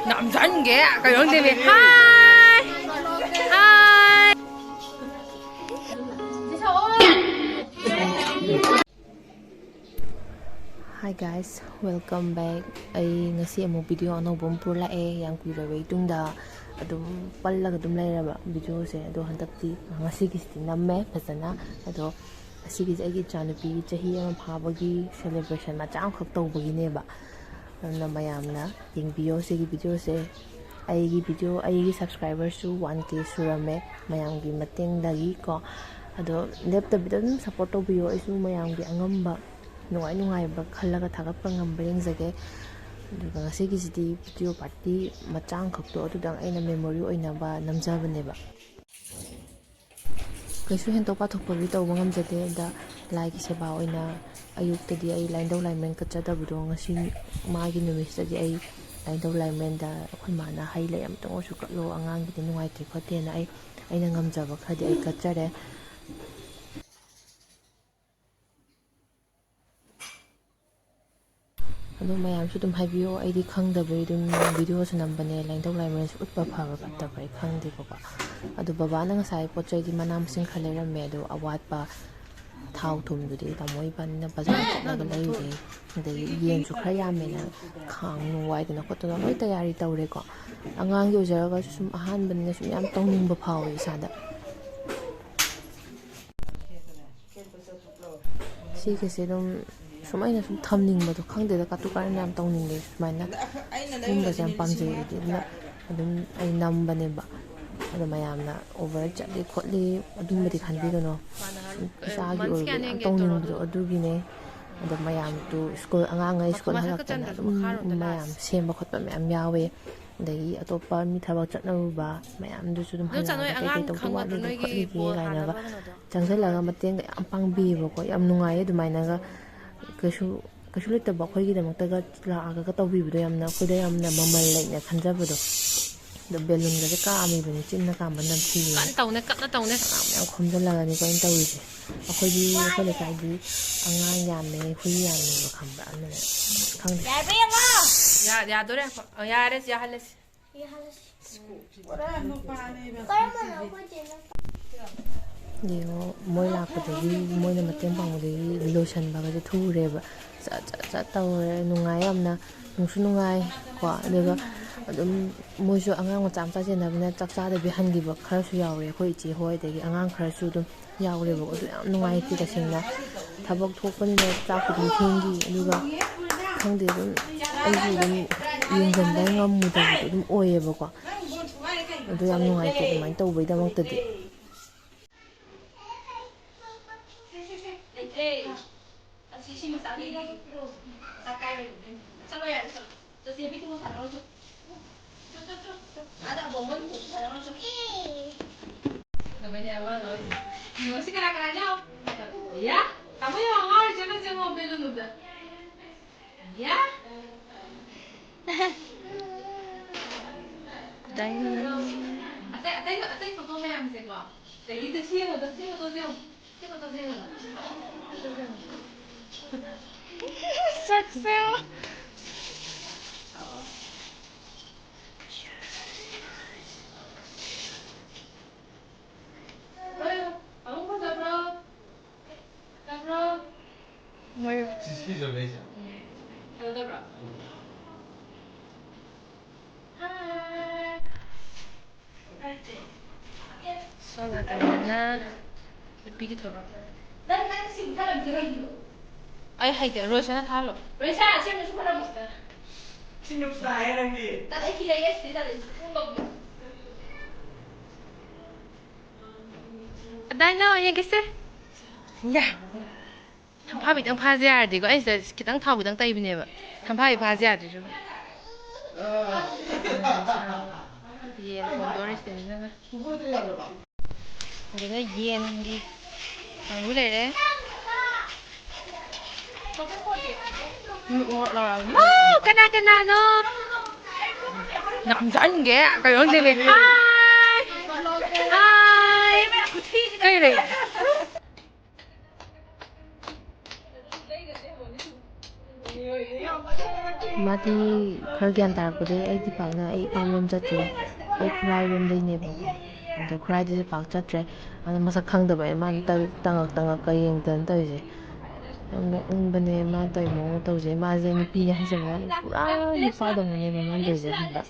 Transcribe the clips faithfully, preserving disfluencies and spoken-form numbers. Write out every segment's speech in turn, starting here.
ꯅꯝꯖꯟꯒꯦ ꯀꯩꯅꯣꯝꯗꯦꯃꯤ꯫ Hi! Hi! Hi guys, welcome back. ꯑꯩ ꯉꯁꯤ ꯑꯃꯨꯛ video ꯑꯅꯧꯕ ꯑꯃ ꯄꯨꯔ ꯂꯥꯛꯑꯦ, ꯌꯥꯝ ꯀꯨꯏꯔꯕ ꯃꯇꯨꯡꯗ꯫ ꯑꯗꯨꯝ ꯄꯜꯂꯒ ꯑꯗꯨꯝ ꯂꯩꯔꯕ videoꯁꯦ, ꯑꯗꯣ ꯍꯟꯗꯛꯇꯤ ꯉꯁꯤꯒꯤꯁꯤꯗꯤ ꯅꯝꯃꯦ ꯐꯖꯅ꯫ ꯑꯗꯣ ꯉꯁꯤꯒꯤꯁꯦ ꯑꯩꯒꯤ ꯏꯆꯥꯅꯨꯄꯤ ꯆꯍꯤ ꯑꯃ ꯐꯥꯕꯒꯤ celebration ꯃꯆꯥ ꯑꯃꯈꯛ ꯇꯧꯕꯒꯤꯅꯦꯕ꯫ ꯑꯗꯨꯅ ꯃꯌꯥꯝꯅ ꯌꯦꯡꯕꯤꯌꯣ ꯁꯤꯒꯤ videoꯁꯦ꯫ ꯑꯩꯒꯤ video, ꯑꯩꯒꯤ subscriberꯁꯨ one K ꯁꯨꯔꯝꯃꯦ ꯃꯌꯥꯝꯒꯤ ꯃꯇꯦꯡꯗꯒꯤꯀꯣ꯫ ꯑꯗꯣ ꯂꯦꯞꯇꯕꯤꯗ ꯑꯗꯨꯝ support ꯇꯧꯕꯤꯌꯣ, ꯑꯩꯁꯨ ꯃꯌꯥꯝꯒꯤ ꯑꯉꯝꯕ ꯅꯨꯡꯉꯥꯏ ꯅꯨꯡꯉꯥꯏꯕ ꯈꯜꯂꯒ ꯊꯥꯒꯠꯄ ꯉꯝꯕ ꯌꯦꯡꯖꯒꯦ꯫ ꯑꯗꯨꯒ ꯉꯁꯤꯒꯤꯁꯤꯗꯤ video party ꯃꯆꯥ ꯑꯃꯈꯛꯇꯣ ꯑꯗꯨꯗꯪ ꯑꯩꯅ memory ꯑꯣꯏꯅꯕ ꯅꯝꯖꯕꯅꯦꯕ꯫ ꯀꯩꯁꯨ ꯍꯦꯟꯗꯣꯛ ꯄꯥꯊꯣꯛꯄꯗꯤ ꯇꯧꯕ ꯉꯝꯖꯗꯦ꯫ ꯑꯗ ꯂꯥꯏꯒꯤ ꯁꯦꯕꯥ ꯑꯣꯏꯅ ꯑꯌꯨꯛꯇꯗꯤ ꯑꯩ ꯂꯥꯏꯅꯤꯡꯊꯧ ꯂꯥꯏꯃꯔꯦꯟ ꯀꯠꯆꯗꯕꯗꯣ, ꯉꯁꯤ ꯃꯥꯒꯤ ꯅꯨꯃꯤꯠꯁꯤꯗꯗꯤ ꯑꯩ ꯂꯥꯏꯅꯤꯡꯊꯧ ꯂꯥꯏꯃꯔꯦꯟꯗ ꯑꯩꯈꯣꯏ ꯃꯥꯅ ꯍꯩ ꯂꯩ ꯑꯃꯇꯪ ꯑꯣꯏꯔꯁꯨ ꯀꯠꯂꯣ, ꯑꯉꯥꯡꯒꯤꯗꯤ ꯅꯨꯡꯉꯥꯏꯇꯦ ꯈꯣꯠꯇꯦꯅ ꯑꯩ, ꯑꯩꯅ ꯉꯝꯖꯕ ꯈꯔꯗꯤ ꯑꯩ ꯀꯠꯆꯔꯦ꯫ ꯑꯗꯣ ꯃꯌꯥꯝꯁꯨ ꯑꯗꯨꯝ ꯍꯥꯏꯕꯤꯌꯣ, ꯑꯩꯗꯤ ꯈꯪꯗꯕꯩ ꯑꯗꯨꯝ videoꯁꯨ ꯅꯝꯕꯅꯦ, ꯂꯥꯏꯅꯤꯡꯊꯧ ꯂꯥꯏꯃꯔꯦꯟꯁꯨ ꯎꯠꯄ ꯐꯕ꯭ꯔꯥ ꯐꯠꯇꯕ꯭ꯔꯥ ꯑꯩ ꯈꯪꯗꯦꯕꯀꯣ꯫ ꯑꯗꯣ ꯕꯕꯥꯅ ꯉꯁꯥꯏ ꯄꯣꯠ ꯆꯩꯗꯤ ꯃꯅꯥ ꯃꯁꯤꯡ ꯈꯔ ꯂꯩꯔꯝꯃꯦ, ꯑꯗꯣ ꯑꯋꯥꯠꯄ ꯊꯥꯎ ꯊꯨꯝꯗꯨꯗꯤ ꯇꯥꯃꯣ ꯏꯕꯥꯅꯤꯅ ꯕꯖꯥꯔ ꯆꯠꯂꯒ ꯂꯩꯔꯦ꯫ ꯑꯗꯒꯤ ꯌꯦꯟꯁꯨ ꯈꯔ ꯌꯥꯝꯃꯦꯅ ꯈꯥꯡ ꯅꯨꯡ ꯋꯥꯏꯗꯅ ꯈꯣꯠꯇꯅ ꯂꯣꯏ ꯇꯌꯥꯔꯤ ꯇꯧꯔꯦꯀꯣ꯫ ꯑꯉꯥꯡꯒꯤ ꯑꯣꯏꯖꯔꯒꯁꯨ ꯁꯨꯝ ꯑꯍꯥꯟꯕꯅꯤꯅ ꯁꯨꯝ ꯌꯥꯝ ꯇꯧꯅꯤꯡꯕ ꯐꯥꯎꯋꯦ ꯏꯁꯥꯗ꯫ ꯁꯤꯒꯁꯦ ꯑꯗꯨꯝ ꯁꯨꯝ ꯑꯩꯅ ꯁꯨꯝ ꯊꯝꯅꯤꯡꯕꯗꯣ, ꯈꯪꯗꯦꯗ, ꯀꯥꯇꯨ ꯀꯥꯔꯟ ꯌꯥꯝ ꯇꯧꯅꯤꯡꯉꯦ ꯁꯨꯃꯥꯏꯅ꯫ ꯁꯤꯒꯨꯝꯕꯁꯦ ꯌꯥꯝ ꯄꯥꯝꯖꯩ ꯑꯩꯗꯤ꯫ ꯑꯗꯨꯅ ꯑꯗꯨꯝ ꯑꯩ ꯅꯝꯕꯅꯦꯕ꯫ ꯑꯗꯣ ꯃꯌꯥꯝꯅ over ꯆꯠꯂꯤ ꯈꯣꯠꯂꯤ ꯑꯗꯨꯝꯕꯗꯤ ꯈꯟꯕꯤꯒꯅꯨ꯫ ꯏꯁꯥꯒꯤ ꯑꯣꯏꯕ ꯌꯥꯝ ꯇꯧꯅꯤꯡꯕꯗꯣ ꯑꯗꯨꯒꯤꯅꯦ꯫ ꯑꯗꯣ ꯃꯌꯥꯝꯗꯨ ꯁ꯭ꯀꯨꯜ, ꯑꯉꯥꯡꯉꯩ ꯁ꯭ꯀꯨꯜ ꯍꯜꯂꯛꯇꯅ ꯑꯗꯨꯝ ꯃꯌꯥꯝ ꯁꯦꯝꯕ ꯈꯣꯠꯄ ꯃꯌꯥꯝ ꯌꯥꯎꯋꯦ꯫ ꯑꯗꯒꯤ ꯑꯇꯣꯞꯄ ꯃꯤ ꯊꯕꯛ ꯆꯠꯅꯔꯨꯕ ꯃꯌꯥꯝꯗꯨꯁꯨ ꯑꯗꯨꯝ ꯍꯜꯂꯛꯑꯒ ꯀꯩꯀꯩ ꯇꯧꯗꯧ ꯋꯥꯠꯂꯤꯒꯦ ꯈꯣꯠꯂꯤꯒꯦ ꯀꯥꯏꯅꯒ ꯆꯪꯁꯤꯜꯂꯒ ꯃꯇꯦꯡꯒ ꯌꯥꯝ ꯄꯥꯡꯕꯤꯌꯦꯕꯀꯣ꯫ ꯌꯥꯝ ꯅꯨꯡꯉꯥꯏꯌꯦ ꯑꯗꯨꯃꯥꯏꯅꯒ꯫ ꯀꯩꯁꯨ, ꯀꯩꯁꯨ ꯂꯩꯇꯕ ꯑꯩꯈꯣꯏꯒꯤꯗꯃꯛꯇꯒ ꯂꯥꯛꯑꯒ ꯇꯧꯕꯤꯕꯗꯣ ꯌꯥꯝꯅ, ꯑꯩꯈꯣꯏꯗ ꯌꯥꯝꯅ ꯃꯃꯜ ꯂꯩꯅ ꯈꯟꯖꯕꯗꯣ꯫ ꯑꯗꯣ balloonꯒꯁꯦ ꯀꯥꯝꯃꯤꯕꯅꯤ, ꯆꯤꯟꯅ ꯀꯥꯝꯕ ꯅꯝꯊꯤꯌꯦꯅ꯫ ꯀꯟꯅ ꯇꯧꯅꯦ, ꯀꯟꯅ ꯇꯧꯅꯦ꯫ ꯃꯌꯥꯝ ꯈꯣꯝꯖꯤꯜꯂꯒꯅꯤꯀꯣ ꯑꯩꯅ ꯇꯧꯔꯤꯁꯦ꯫ ꯑꯩꯈꯣꯏꯗꯤ, ꯑꯩꯈꯣꯏ ꯂꯩꯀꯥꯏꯗꯤ ꯑꯉꯥꯡ ꯌꯥꯝꯃꯦ, ꯍꯨꯏ ꯌꯥꯝꯃꯦꯕ, ꯈꯪꯕ꯭ꯔꯥ? ꯑꯗꯨꯅ ꯈꯪꯗꯦ꯫ ꯌꯥꯔꯦ, ꯌꯦꯡꯉꯣ꯫ ꯌꯥ- ꯌꯥꯗꯣꯔꯦ꯫ ꯑ, ꯌꯥꯔꯦ, ꯌꯥꯍꯜꯂꯁꯤ꯫ ꯄꯨꯔꯥ ꯅꯨꯄꯥꯅꯦꯕ꯫ ꯀꯔꯝꯕꯅꯣ ꯑꯩꯈꯣꯏ ꯆꯦꯅ? ꯌꯦꯡꯉꯣ, ꯃꯣꯏ ꯂꯥꯛꯄꯗꯒꯤ, ꯃꯣꯏꯅ ꯃꯇꯦꯡ ꯄꯥꯡꯕꯗꯒꯤ ꯂꯣꯏꯁꯟꯕꯒꯁꯦ ꯊꯨꯔꯦꯕ꯫ ꯆꯠ ꯆꯠ ꯆꯠ ꯇꯧꯔꯦ꯫ ꯅꯨꯡꯉꯥꯏ ꯌꯥꯝꯅ꯫ ꯅꯨꯡꯁꯨ ꯅꯨꯡꯉꯥꯏ ꯀꯣ꯫ ꯑꯗꯨꯒ ꯑꯗꯨꯝ ꯃꯣꯏꯁꯨ ꯑꯉꯥꯡ ꯃꯆꯥ ꯃꯆꯥ ꯆꯦꯟꯅꯕꯅꯤꯅ ꯆꯥꯛ ꯆꯥꯗꯕꯤ ꯍꯟꯈꯤꯕ ꯈꯔꯁꯨ ꯌꯥꯎꯔꯦ꯫ ꯑꯩꯈꯣꯏ ꯏꯆꯦ ꯍꯣꯏ, ꯑꯗꯒꯤ ꯑꯉꯥꯡ ꯈꯔꯁꯨ ꯑꯗꯨꯝ ꯌꯥꯎꯔꯦꯕꯀꯣ꯫ ꯑꯗꯨ ꯌꯥꯝ ꯅꯨꯡꯉꯥꯏꯇꯦ ꯇꯁꯦꯡꯅ꯫ ꯊꯕꯛ ꯊꯣꯛꯄꯅꯤꯅ ꯆꯥꯛꯁꯨ ꯑꯗꯨꯝ ꯊꯦꯡꯈꯤ꯫ ꯑꯗꯨꯒ ꯈꯪꯗꯦ, ꯑꯗꯨꯝ ꯑꯩꯁꯨ ꯑꯗꯨꯝ ꯌꯦꯡꯁꯤꯟꯕ ꯉꯝꯃꯨꯗꯕꯗꯣ ꯑꯗꯨꯝ ꯑꯣꯏꯌꯦꯕꯀꯣ꯫ ꯑꯗꯨ ꯌꯥꯝ ꯅꯨꯡꯉꯥꯏꯇꯦ ꯑꯗꯨꯃꯥꯏꯅ ꯇꯧꯕꯩꯗꯃꯛꯇꯗꯤ꯫ ꯂꯩꯇ꯭ꯔꯦ꯫ ꯑꯁꯤ ꯁꯤ ꯃꯆꯥ ꯂꯩꯔꯤ꯫ ꯃꯆꯥ ꯀꯥꯏꯔꯣꯏꯗꯕꯅꯤ꯫ ꯆꯠꯂꯣ ꯌꯥꯔꯦ, ꯆꯠꯂꯣ꯫ ꯆꯠꯁꯦ, ꯃꯤ ꯊꯨꯝꯃꯣꯛ ꯁꯥꯟꯅꯔꯨꯆꯣ꯫ ꯆꯣ, ꯆꯣ, ꯆꯣ꯫ ꯑꯥꯗ ꯑꯕꯣꯛ ꯃꯣꯏ ꯊꯨꯝꯃꯣꯛ ꯁꯥꯟꯅꯔꯨꯆꯣ꯫ ꯀꯃꯥꯏꯅ ꯑꯃ ꯂꯧꯔꯤꯁꯦ? ꯌꯦꯡꯉꯣ, ꯁꯤ ꯀꯅꯥ ꯀꯅꯥꯅꯣ? ꯌꯥ? ꯇꯥꯃꯣ ꯌꯦꯡꯉꯣ, ꯑꯉꯥꯡ ꯑꯣꯏꯔꯤꯁꯦ ꯑꯃ ꯆꯦꯡꯉꯣ, ꯕꯦꯂꯨꯟꯗꯨꯗ꯫ ꯌꯥ? ꯗꯥꯏꯅꯣ꯫ ꯑꯇꯩ, ꯑꯇꯩ, ꯑꯇꯩ ꯐꯣꯇꯣ ꯃꯌꯥꯝꯁꯦꯀꯣ꯫ ꯑꯗꯒꯤꯗꯤ ꯁꯤ ꯌꯦꯡꯉꯣ, ꯁꯤ ꯐꯣꯇꯣꯁꯦ ꯌꯦꯡꯉꯣ꯫ ꯁꯤ ꯐꯣꯇꯣꯁꯦ ꯌꯦꯡꯉꯣ꯫ ꯁꯛꯁꯦ ꯌꯦꯡꯉꯣ꯫ ꯃꯣꯏ ꯁꯤ ꯁꯤꯖꯕ ꯂꯩꯁꯦ꯫ ꯎꯝ꯫ ꯐꯖꯗꯕ꯭ꯔꯣ? ꯍꯥꯏ꯫ ꯁꯣꯝ ꯅꯥꯀꯟꯗꯅ ꯅꯨꯄꯤꯒꯤ ꯊꯧꯔꯝ꯫ ꯅꯪ, ꯅꯪ ꯁꯤ ꯃꯨꯊꯠꯂꯝꯁꯦ ꯀꯩꯒꯤꯅꯣ? ꯑꯩ ꯍꯩꯇꯦ꯫ ꯔꯣꯁꯟꯅ ꯊꯥꯍꯜꯂꯣ꯫ ꯔꯣꯁꯟ, ꯑꯁꯦꯡꯕ ꯁꯨꯝ ꯍꯜꯂꯝꯃꯣ꯫ ꯁꯤ ꯅꯨꯄꯥ ꯍꯥꯏꯔꯝꯒꯦ꯫ ꯇꯠ, ꯑꯩ ꯀꯤꯖꯩꯌꯦ ꯁꯤꯗꯤ ꯇꯜꯂꯦ꯫ ꯁꯨꯝ ꯇꯧꯕꯤꯌꯣ꯫ ꯀꯗꯥꯏꯅꯣ? ꯌꯦꯡꯒꯦꯁꯦ꯫ ꯌꯥ꯫ ꯁꯝꯐꯥꯕꯤꯗꯪ ꯐꯥꯁꯦ ꯌꯥꯔꯗꯤꯀꯣ꯫ ꯑꯩ ꯁꯤꯗ ꯈꯤꯇꯪ ꯊꯥꯎ ꯈꯤꯇꯪ ꯇꯩꯕꯅꯦꯕ꯫ ꯁꯝꯐꯥꯕꯤ ꯐꯥꯁꯦ ꯌꯥꯗ꯭ꯔꯤꯁꯤꯕꯨ꯫ ꯌꯦꯟ ꯊꯣꯡꯗꯣꯔꯦ ꯁꯤꯗꯩꯁꯤꯗꯅ꯫ ꯑꯗꯨꯅ ꯌꯦꯟꯒꯤ ꯀꯥꯡꯕꯨ ꯂꯩꯔꯦ꯫ ꯎꯝ, ꯃꯣꯔꯣꯛ ꯂꯧꯔꯛꯑꯕꯅꯤ꯫ ꯋꯥꯎ, ꯀꯅꯥ ꯀꯅꯥꯅꯣ? ꯌꯥꯝ ꯆꯠꯍꯟꯒꯦ꯫ ꯀꯩꯅꯣ ꯇꯧꯋꯦ꯫ ꯍꯥꯏ꯫ ꯍꯥꯏ꯫ ꯀꯩ ꯂꯩ? ꯃꯥꯗꯤ ꯈꯔ ꯒ꯭ꯌꯥꯟ ꯇꯥꯔꯛꯄꯗꯒꯤ ꯑꯩꯗꯤ ꯄꯥꯛꯅ ꯑꯩ ꯏꯄꯥꯝꯂꯣꯝ ꯆꯠꯇ꯭ꯔꯦ꯫ ꯑꯩ ꯈꯨꯔꯥꯏꯔꯣꯝꯗꯩꯅꯦꯕ꯫ ꯑꯗꯣ ꯈꯨꯔꯥꯏꯗꯁꯨ ꯄꯥꯛ ꯆꯠꯇ꯭ꯔꯦ꯫ ꯑꯗꯣ ꯃꯁꯛ ꯈꯪꯗꯕ ꯑꯩ, ꯃꯥꯅ ꯇ-, ꯇꯉꯛ ꯇꯉꯛꯀ ꯌꯦꯡꯗꯅ ꯇꯧꯔꯤꯁꯦ꯫ ꯌꯥꯝ ꯅꯣꯛꯅꯤꯡꯕꯅꯦ ꯃꯥꯅ ꯇꯧꯔꯤ ꯃꯑꯣꯡ ꯃꯇꯧꯁꯦ꯫ ꯃꯥꯁꯦ ꯅꯨꯄꯤꯅꯦ ꯍꯥꯏꯖꯕ ꯋꯥꯅꯤ, ꯄꯨꯔꯥ ꯅꯨꯄꯥꯗꯧꯅꯅꯦꯕ ꯃꯥꯅ ꯇꯧꯔꯤꯁꯦ, ꯈꯪꯕ꯭ꯔꯥ?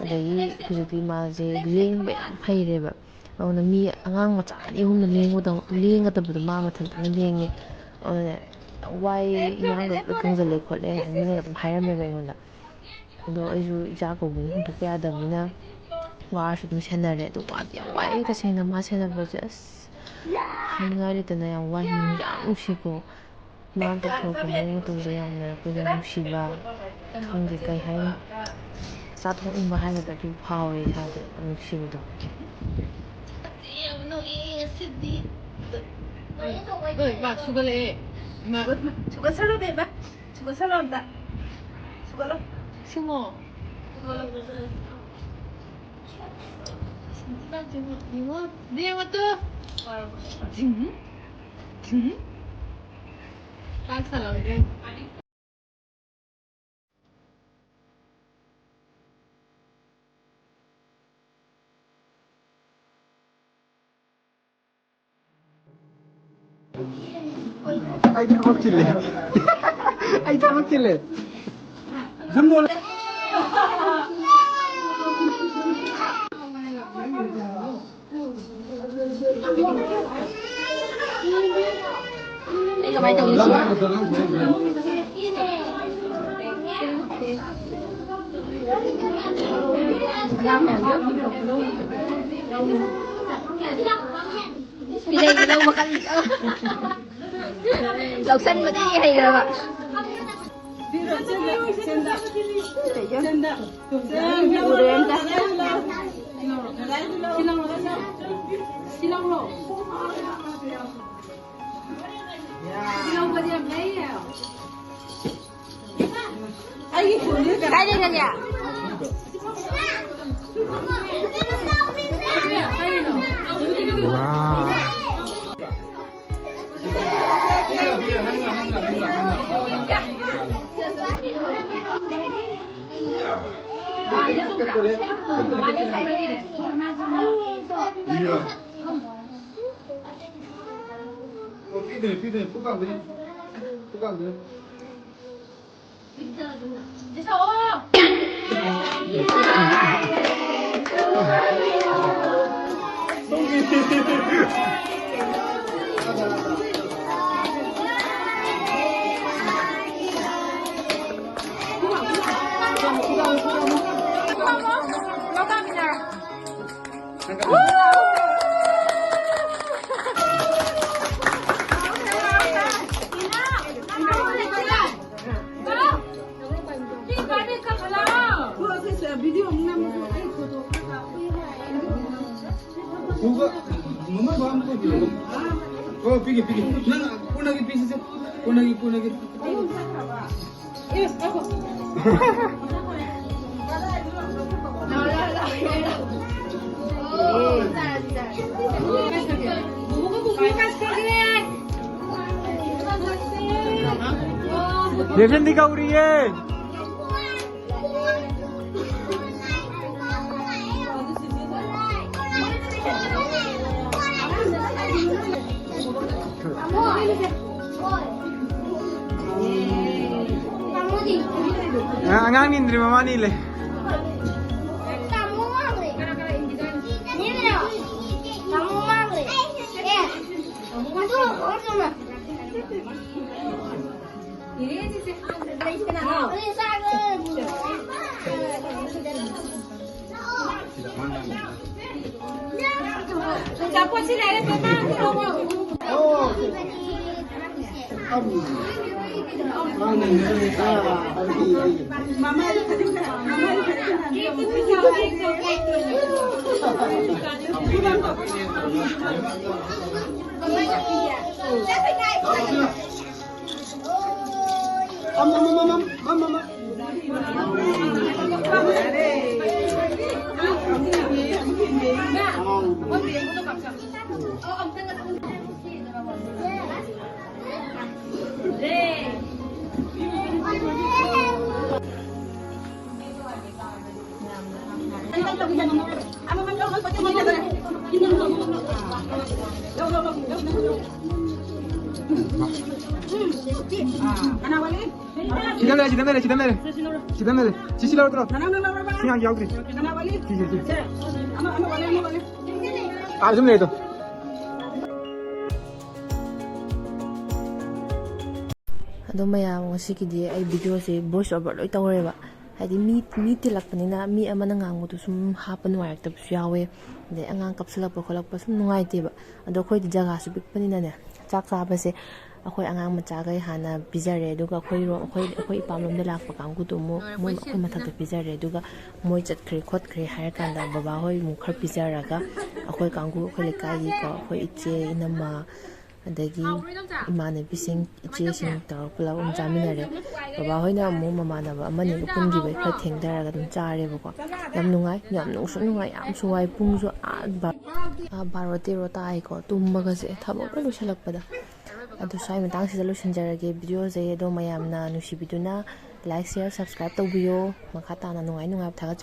ꯑꯗꯒꯤ ꯍꯧꯖꯤꯛꯇꯤ ꯃꯥꯁꯦ ꯂꯦꯡꯕ ꯌꯥꯝ ꯍꯩꯔꯦꯕ꯫ ꯑꯗꯨꯅ ꯃꯤ ꯑꯉꯥꯡ ꯃꯆꯥ ꯑꯅꯤ ꯑꯍꯨꯝꯅ ꯂꯦꯡꯕꯗꯧ-, ꯂꯦꯡꯒꯗꯕꯗꯣ ꯃꯥ ꯃꯊꯟꯇꯅ ꯂꯦꯡꯉꯦ꯫ ꯑꯗꯨꯅ ꯌꯥꯝ ꯋꯥꯏ, ꯏꯌꯥꯡꯒ ꯂꯣꯏ ꯀꯪꯖꯜꯂꯦ ꯈꯣꯠꯂꯦ ꯍꯥꯏꯅ ꯃꯤꯅꯒ ꯑꯗꯨꯝ ꯍꯥꯏꯔꯝꯃꯦꯕ ꯑꯩꯉꯣꯟꯗ꯫ ꯑꯗꯣ ꯑꯩꯁꯨ ꯏꯆꯥ ꯀꯧꯕꯅꯤꯅ ꯍꯨꯟꯗꯣꯛꯄ ꯌꯥꯗꯕꯅꯤꯅ ꯋꯥꯔꯁꯨ ꯑꯗꯨꯝ ꯁꯦꯟꯅꯔꯦ꯫ ꯑꯗꯣ ꯋꯥꯗꯤ ꯌꯥꯝ ꯋꯥꯏ ꯇꯁꯦꯡꯅ ꯃꯥ ꯁꯦꯟꯅꯕꯁꯦ, ꯑꯁ, ꯍꯥꯏꯅꯤꯡꯉꯥꯏ ꯂꯩꯇꯅ ꯌꯥꯝ ꯋꯥꯏ, ꯅꯨꯡꯗꯤ ꯌꯥꯝ ꯅꯨꯡꯁꯤꯀꯣ꯫ ꯃꯥꯅ ꯇꯧꯊꯣꯔꯛꯄ ꯃꯑꯣꯡ ꯃꯇꯧꯁꯦ ꯌꯥꯝꯅ ꯑꯩꯈꯣꯏꯗ ꯅꯨꯡꯁꯤꯕ, ꯈꯪꯗꯦ ꯀꯩ ꯍꯥꯏꯅꯤ, ꯆꯥꯊꯣꯛꯅꯤꯡꯕ ꯍꯥꯏꯒꯗ꯭ꯔꯥ ꯑꯗꯨ ꯐꯥꯎꯋꯦ ꯏꯁꯥꯗ, ꯌꯥꯝ ꯅꯨꯡꯁꯤꯕꯗꯣ꯫ ꯍꯣꯏ, ꯃꯥ ꯁꯨꯒꯠꯂꯛꯑꯦ꯫ ꯏꯃꯥ꯫ ꯁꯨꯒꯠꯁꯜꯂꯣ, ꯕꯦꯝꯃ꯫ ꯁꯨꯒꯠꯁꯜꯂꯣ ꯑꯝꯇ꯫ ꯁꯨꯒꯠꯂꯣ꯫ ꯁꯤꯃꯣ꯫ ꯁꯨꯒꯠꯂꯣ꯫ ꯌꯦꯡꯉꯣ, ꯌꯦꯡꯉꯣ ꯇꯨ꯫ ꯆꯥꯛ ꯊꯜꯂꯝꯗ꯭ꯔꯦ꯫ ꯑꯩ ꯊꯕꯛ ꯆꯤꯜꯂꯦ꯫ ꯑꯩ ꯊꯕꯛ ꯆꯤꯜꯂꯦ꯫ ꯁꯨꯝ ꯅꯣꯜꯂꯦ꯫ ꯑꯩ ꯀꯃꯥꯏ ꯇꯧꯅꯤ ꯁꯤ? ꯐꯤꯗꯩꯗꯤ ꯂꯧꯕ ꯀꯜꯂꯤ꯫ ꯂꯧꯁꯟꯕꯗꯤ ꯍꯩꯈ꯭ꯔꯕ꯫ ꯎꯔꯦ ꯑꯝꯇ꯫ ꯀꯥꯏꯗꯩꯅꯣꯅꯦ? ꯋꯥꯎ꯫ ꯏꯌꯥ꯫ ꯑꯣ, ꯄꯤꯗꯣꯏꯅꯦ, ꯄꯤꯗꯣꯏꯅꯦ, ꯄꯨꯛ ꯀꯥꯝꯗꯣꯏꯅꯦ꯫ ꯄꯨꯛ ꯀꯥꯝꯗꯣꯏꯅꯦ꯫ ꯄꯤꯒꯦ, ꯄꯤꯒꯦ꯫ ꯅꯪ ꯀꯣꯟꯅꯒꯤ ꯄꯤꯁꯤꯁꯦ꯫ ꯀꯣꯟꯅꯒꯤ, ꯀꯣꯟꯅꯒꯤ꯫ ꯔꯦꯁꯟꯗꯤ ꯀꯧꯔꯤꯌꯦ꯫ ꯑ, ꯑꯉꯥꯡ ꯅꯤꯟꯗ꯭ꯔꯤ, ꯃꯃꯥ ꯅꯤꯜꯂꯦ꯫ ꯁꯤꯗ ꯂꯩꯔꯦ, ꯁꯤꯗ ꯂꯩꯔꯦ, ꯁꯤꯗ ꯂꯩꯔꯦ꯫ ꯁꯤꯗ ꯂꯩꯔꯦ꯫ ꯁꯤ, ꯁꯤ ꯂꯧꯔꯛꯇ꯭ꯔꯣ? ꯁꯤ ꯉꯥꯡ ꯌꯥꯎꯗ꯭ꯔꯤ꯫ ꯁꯤ, ꯁꯤ꯫ ꯑꯥ, ꯁꯨꯝ ꯂꯩꯔꯦ ꯑꯗꯣ꯫ ꯑꯗꯣ ꯃꯌꯥꯝ, ꯉꯁꯤꯒꯤꯗꯤ ꯑꯩ videoꯁꯦ voice over ꯂꯣꯏ ꯇꯧꯔꯦꯕ꯫ ꯍꯥꯏꯗꯤ ꯃꯤ, ꯃꯤ ꯇꯤꯜꯂꯛꯄꯅꯤꯅ ꯃꯤ ꯑꯃꯅ ꯉꯥꯡꯕꯗꯣ ꯁꯨꯝ ꯍꯥꯞꯄ ꯅꯨꯡꯉꯥꯏꯔꯛꯇꯕꯁꯨ ꯌꯥꯎꯋꯦ꯫ ꯑꯗꯩ ꯑꯉꯥꯡ ꯀꯞꯁꯤꯜꯂꯛꯄ ꯈꯣꯠꯂꯛꯄ ꯁꯨꯝ ꯅꯨꯡꯉꯥꯏꯇꯦꯕ꯫ ꯑꯗꯣ ꯑꯩꯈꯣꯏꯗꯤ ꯖꯒꯥꯁꯨ ꯄꯤꯛꯄꯅꯤꯅꯅꯦ, ꯆꯥꯛ ꯆꯥꯕꯁꯦ ꯑꯩꯈꯣꯏ ꯑꯉꯥꯡ ꯃꯆꯥꯈꯩ ꯍꯥꯟꯅ ꯄꯤꯖꯔꯦ, ꯑꯗꯨꯒ ꯑꯩꯈꯣꯏꯔꯣꯝ, ꯑꯩꯈꯣꯏ, ꯑꯩꯈꯣꯏ ꯏꯄꯥꯝꯂꯣꯝꯗ ꯂꯥꯛꯄ ꯀꯥꯡꯕꯨꯗꯣ ꯑꯃꯨꯛ ꯃꯣꯏ, ꯑꯩꯈꯣꯏ ꯃꯊꯛꯇ ꯄꯤꯖꯔꯦ, ꯑꯗꯨꯒ ꯃꯣꯏ ꯆꯠꯈ꯭ꯔꯦ ꯈꯣꯠꯈ꯭ꯔꯦ ꯍꯥꯏꯔꯀꯥꯟꯗ ꯕꯕꯥꯍꯣꯏ ꯑꯃꯨꯛ ꯈꯔ ꯄꯤꯖꯔꯒ ꯑꯩꯈꯣꯏ ꯀꯥꯡꯕꯨ, ꯑꯩꯈꯣꯏ ꯂꯩꯀꯥꯏꯒꯤꯀꯣ, ꯑꯩꯈꯣꯏ ꯏꯆꯦ, ꯏꯅꯝꯃ, ꯑꯗꯒꯤ ꯏꯃꯥꯟꯅꯕꯤꯁꯤꯡ, ꯏꯆꯦꯁꯤꯡ ꯇꯧꯔꯒ ꯄꯨꯂꯞ ꯑꯃꯨꯛ ꯆꯥꯃꯤꯟꯅꯔꯦ꯫ ꯕꯕꯥꯍꯣꯏꯅ ꯑꯃꯨꯛ ꯃꯃꯥꯟꯅꯕ ꯑꯃꯅꯤ ꯄꯨꯟꯈꯤꯕꯩ ꯈꯔ ꯊꯦꯡꯊꯔꯒ ꯑꯗꯨꯝ ꯆꯥꯔꯦꯕꯀꯣ꯫ ꯌꯥꯝ ꯅꯨꯡꯉꯥꯏ, ꯌꯥꯝ ꯅꯨꯡꯁꯨ ꯅꯨꯡꯉꯥꯏ, ꯌꯥꯝꯁꯨ ꯋꯥꯏ꯫ ꯄꯨꯡꯁꯨ ꯑꯥ ꯕꯥ-, ꯑꯥ ꯕꯥꯔꯣ ꯇꯦꯔꯣ ꯇꯥꯏꯀꯣ ꯇꯨꯝꯕꯒꯁꯦ, ꯊꯕꯛ ꯂꯣꯏ ꯂꯣꯏꯁꯤꯜꯂꯛꯄꯗ꯫ ꯑꯗꯨ ꯁ꯭ꯋꯥꯏ ꯃꯇꯥꯡꯁꯤꯗ ꯂꯣꯏꯁꯤꯟꯖꯔꯒꯦ videoꯁꯦ꯫ ꯑꯗꯣ ꯃꯌꯥꯝꯅ ꯅꯨꯡꯁꯤꯕꯤꯗꯨꯅ like, share, subscribe ꯇꯧꯕꯤꯌꯣ꯫ ꯃꯈꯥ ꯇꯥꯅ ꯅꯨꯡꯉꯥꯏ ꯅꯨꯡꯉꯥꯏꯕ ꯊꯥꯒꯠꯆꯔꯤ꯫